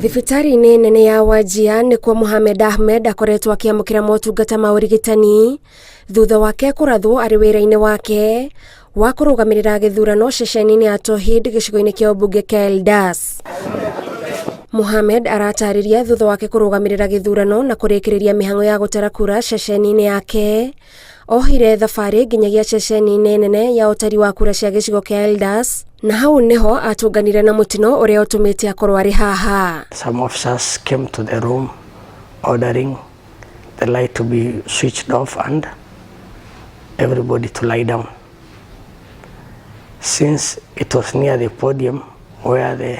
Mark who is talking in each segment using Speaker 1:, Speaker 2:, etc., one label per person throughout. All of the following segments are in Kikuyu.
Speaker 1: Thibitarĩ-inĩ nene ya Wajir nĩkuo Mohamed Ahmed akoretwo akĩamũkĩra motungata ma ũrigitani thutha wake kũrathwo arĩ wĩra-inĩ wake wa kũrũgamĩrĩra gĩthurano ceceni-inĩ ya Tohid gĩcigo-inĩ kĩa ũmbunge kĩa Eldas. Mohamed aratarĩria thutha wake kũrũgamĩrĩra gĩthurano na kũrĩkĩrĩria mĩhang'o ya gũtara kura ceceni-inĩ yake ohire thabarĩ nginyagia ceceni-inĩ nene ya ũtari wa kura cia gĩcigo kĩa Eldas na hau nĩho atũnganire na mũtino ũrĩa ũtũmĩte akorwo arĩ haha.
Speaker 2: Some officers came to the room ordering the light to be switched off and everybody to lie down. Since it was near the podium where the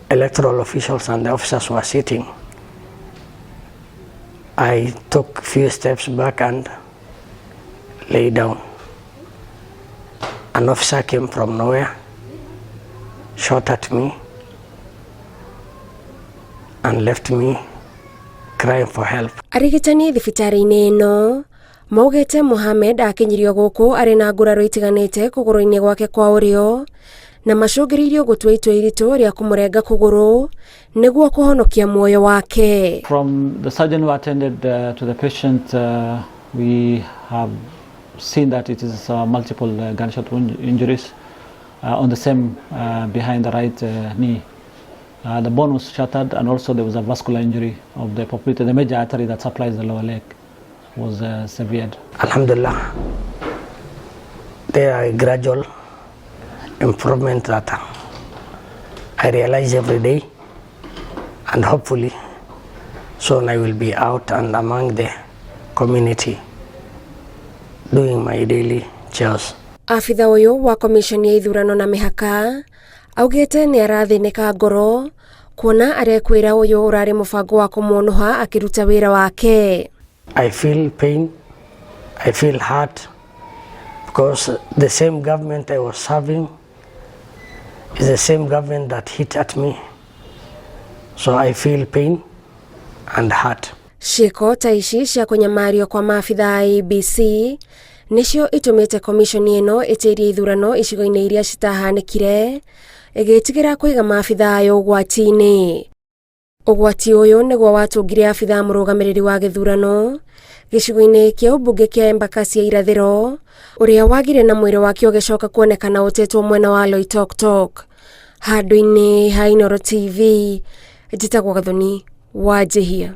Speaker 2: electoral officials and the officers were sitting, I took few steps back and lay down. An officer came from nowhere, shot at me, and left me crying for help.
Speaker 1: Arigitani thibitarĩ-inĩ ĩno maugĩte Mohamed akinyirio gũkũ arĩ na nguraro itiganĩte kũgũrũ-inĩ gwake kwa ũrĩo na macũngĩrĩirio gũtua itua iritũ rĩa kũmũrenga kũgũrũ nĩguo kũhonokia muoyo wake.
Speaker 3: From the surgeon who attended to the patient, we have seen that it is multiple gunshot wound injuries on the same behind the right knee. The bone was shattered, and also there was a vascular injury of the popliteal, the major artery that supplies the lower leg, was severed.
Speaker 2: Alhamdulillah, there are gradual improvement that I realize every day, and hopefully soon I will be out and among the community doing my daily chores.
Speaker 1: Abitha ũyũ wa komishoni ya ithurano na mĩhaka augĩte nĩ arathĩnĩka ngoro kuona arekwĩra ũyũ ũrarĩ mũbango wa kũmuonoha akĩruta wĩra wake.
Speaker 2: I feel pain, I feel hurt because the same government I was serving is the same government that hit at me. So I feel pain and hurt.
Speaker 1: Ciĩko ta ici cia kũnyamario kwa maabitha a IEBC nĩcio itũmĩte komishoni ĩno ĩtĩrie ithurano icigo-inĩ iria citahanĩkire ĩgĩtigĩra kũiga maabitha ayo ũgwati-inĩ. Ũgwati ũyũ nĩguo watũngire abitha mũrũgamĩrĩri wa gĩthurano gĩcigo-inĩ kĩa ũmbunge kĩa Embakasi ya irathĩro ũrĩa wagire na mwĩrĩ wake ũgĩcoka kuonekana ũtetwo mwena wa Loitoktok. Handũ-inĩ ha Inooro TV, njĩtagwo Gathoni wa Njihia.